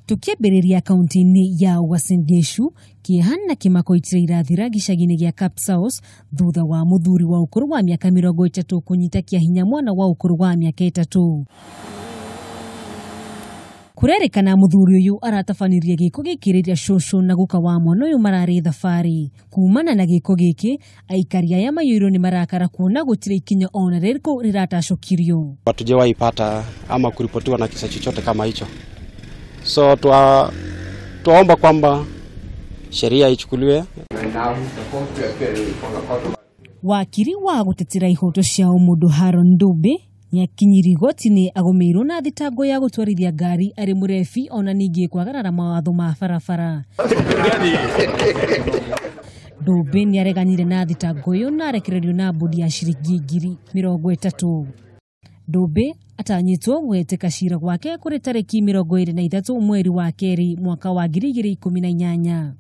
Tukiambĩrĩria kaunti-inĩ ya Uasin Gishu, kĩeha na kĩmako itirĩ irathira gĩcagi-inĩ gĩa Kapsaos thutha wa mũthuri wa ũkũrũ wa mĩaka 30 kũnyita kĩa hinya mwana wa ũkũrũ wa mĩaka 3. Kũrerĩkana mũthuri ũyũ aratabanirie gĩko gĩkĩ rĩrĩa cũcũ na guka wa mwana ũyũ mararĩ thabarĩ. Kumana na gĩko gĩkĩ, aikari aya maiyũirwo nĩ marakara kuona gũtirĩ ikinya ona rĩrĩkũ rĩratacũkirio. Hatujawahi pata ama kuripotiwa na kisa chochote kama hicho, so twaomba kwamba sheria ichukuliwe. Wakiri wa gũtetera ihoto cia ũmũndũ Haron Ndumbi nĩakinyirie igoti-inĩ agũmĩirwo na thitango ya gũtwarithia ngari arĩ mũrebi ona ningĩ kwagarara mawatho ma barabara. Ndumbi nĩareganire na thitango ĩyo na arekererio na mbũndi ya ciringi 30,000. Ndumbi atanyĩtwo gwetĩka cira gwake kũrĩ tarĩki 23 mweri wa 2 mwaka wa 2018.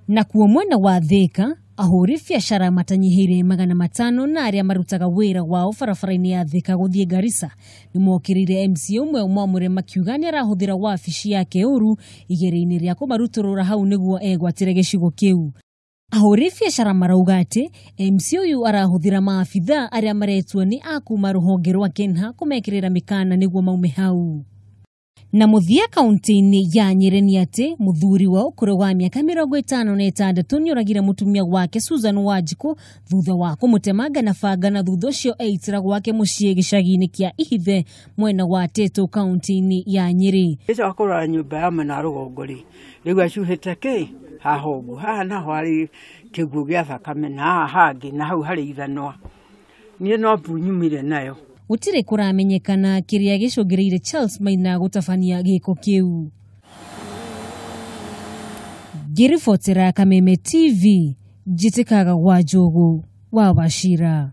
Nakuo mwena wa Thika, ahũri biacara matanyihĩire 500 na arĩa marutaga wĩra wao barabara-inĩ ya Thika gũthiĩ Garissa nĩmokĩrĩire MCA ũmwe mwamũre makiuga nĩarahũthĩra wabici yake ũru igeria-inĩ rĩa kũmarutũrũra hau nĩguo egwatĩre gĩcigo kĩu. Ahũri biacara marauga atĩ MC ũyũ arahũthĩra maabithaa arĩa maretua nĩ a kuma rũhonge rwa Kenha kũmekĩrĩra mĩkana nĩguo maume hau. Na mũthia kaunti-inĩ ya Nyeri nĩ atĩ mũthuri wa ũkũrũ wa mĩaka 56 nĩoragire mũtumia wake Susan Wanjikũ thutha wa kũmũtemanga na banga na thutha ũcio eitĩra gwake mũciĩ gĩcagi-inĩ kĩa Ihithe mwena wa Tetu kaunti-inĩ ya Nyeri. Gĩcoka kũrora nyũmba ya mwena wa rũgongo rĩ, rĩu acuhĩte kĩ haha ũguo, haha naho harĩ kĩguũ gĩa thakame na haha hangĩ na hau harĩ ithanwa. Niĩ no mbu nyumire nayo. Gũtirĩ kũramenyekana kĩrĩa gĩcũngĩrĩirie Charles Maina gũtabania gĩko kĩu. Ngĩribotera Kameme TV, njĩtĩkaga gwa Njogu wa Wachira.